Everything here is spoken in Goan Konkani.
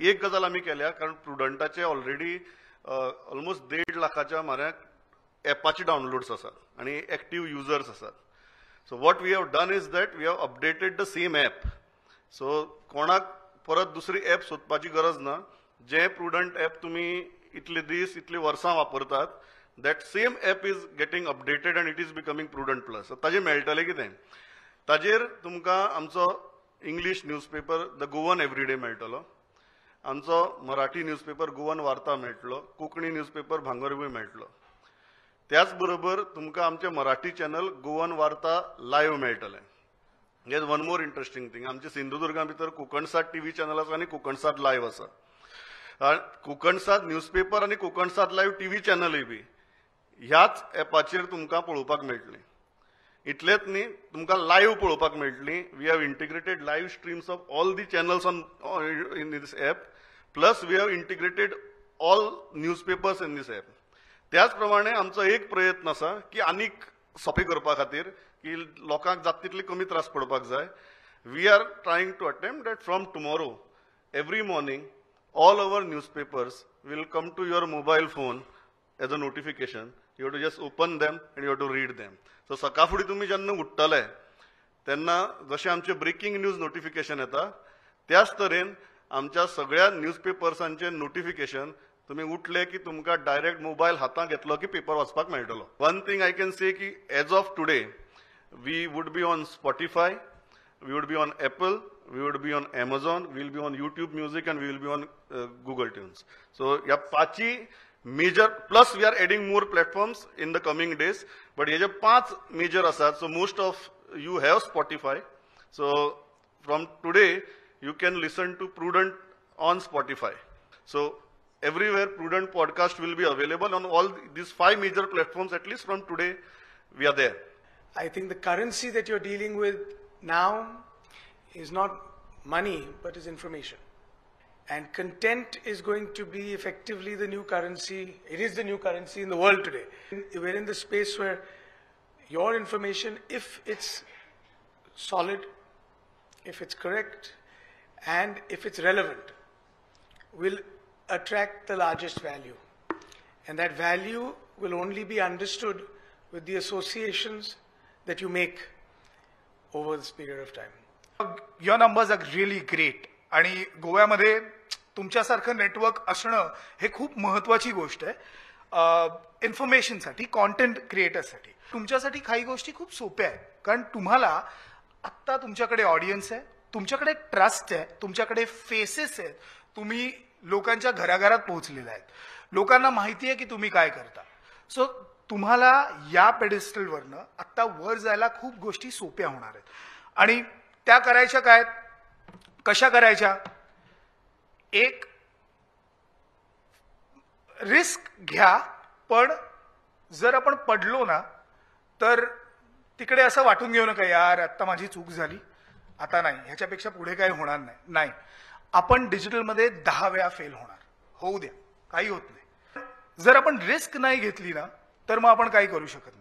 एक गजाल आमी केल्या, कारण प्रुडंटाचे ऑलरेडी ऑलमोस्ट 1.5 लाखाच्या म्हऱ्याक एपाचे डावनलोड्स आसात आनी एक्टीव युजर्स आसात. So what we have done is that we have updated the same app. So कोणाक परत दुसरी एप सोदपाची गरज ना. जे प्रुडंट एप तुमी इतले दीस इतली वर्सां वापरतात, that same app is getting updated and it is becoming Prudent Plus. ताजेर मेळटलें कितें? ताजेर तुमकां आमचो English newspaper the Goan Everyday मेळटलो, आमचो मराठी न्यूजपेपर गोवन वार्ता मेळटलो, कोंकणी न्यूजपेपर भांगरभूंय मेळटलो. त्याच बरोबर तुमकां आमचें मराठी चॅनल गोवन वार्ता लायव्ह मेळटलें. Here's one more interesting thing, आमचे सिंधुदुर्गा भितर कोकणसाद टीव्ही चॅनल आसा आनी कोकणसाद लायव्ह आसा. कोकणसाद न्यूजपेपर आनी कोकणसाद लायव्ह टीव्ही चॅनलूय बी ह्याच एपाचेर तुमकां पळोवपाक मेळटली. इतलेंच न्ही, तुमकां लायव्ह पळोवपाक मेळटली. We have integrated live streams of all the channels on in this app, plus we have integrated all newspapers in this app. त्याच प्रमाणे आमचो एक प्रयत्न आसा की आनीक सोंपें करपा खातीर की लोकांक जाता तितले कमी त्रास पडपाक जाय. We are trying to attempt that from tomorrow every morning all our newspapers will come to your mobile phone as a notification. You have to just open them and you have to read them. So सकाळ फुडें तुमी जेन्ना उठ्ठले तेन्ना जशें आमचें ब्रेकींग न्यूज नोटिफिकेशन येता, त्याच तरेन आमच्या सगळ्या न्यूजपेपर्सांचें नोटिफिकेशन तुमी उठले की तुमकां डायरेक्ट मोबायल हातांत घेतलो की पेपर वाचपाक मेळटलो. One thing I can say की as of today we would be on Spotify, we would be on Apple, we would be on Amazon, we will be on YouTube Music and we will be on Google Tunes. So ह्या पांचय major, plus we are adding more platforms in the coming days, but हे जे 5 मेजर आसात, so most of you have Spotify. So from today you can listen to Prudent on Spotify. So everywhere Prudent podcast will be available on all these 5 major platforms. At least from today we are there. I think the currency that you're dealing with now is not money, but is information. And content is going to be effectively the new currency. It is the new currency in the world today. We're in the space where your information, if it's solid, if it's correct, and if it's relevant, will attract the largest value. And that value will only be understood with the associations that you make over this period of time. Your numbers are really great. आणि गोव्यामध्ये तुमच्यासारखं नेटवर्क असणं हे खूप महत्त्वाची गोष्ट आहे इन्फॉर्मेशनसाठी, कॉन्टेंट क्रिएटर्ससाठी. तुमच्यासाठी काही गोष्टी खूप सोप्या आहेत, कारण तुम्हाला आत्ता तुमच्याकडे ऑडियन्स आहे, तुमच्याकडे ट्रस्ट आहे, तुमच्याकडे फेसेस आहेत, तुम्ही लोकांच्या घराघरात पोहोचलेले आहेत, लोकांना माहिती आहे की तुम्ही काय करता. सो तुम्हाला या पेडेस्टलवरनं आत्ता वर जायला खूप गोष्टी सोप्या होणार आहेत. आणि त्या करायच्या काय, कशा करायच्या? एक रिस्क घ्या, पण जर आपण पडलो ना तर तिकडे असं वाटून घेऊ नका, यार आत्ता माझी चूक झाली, आता नाही, ह्याच्यापेक्षा पुढे काही होणार नाही. नाही, आपण डिजिटलमध्ये 10 वेळा फेल होणार, होऊ द्या, काही होत नाही. जर आपण रिस्क नाही घेतली ना तर मग आपण काही करू शकत नाही.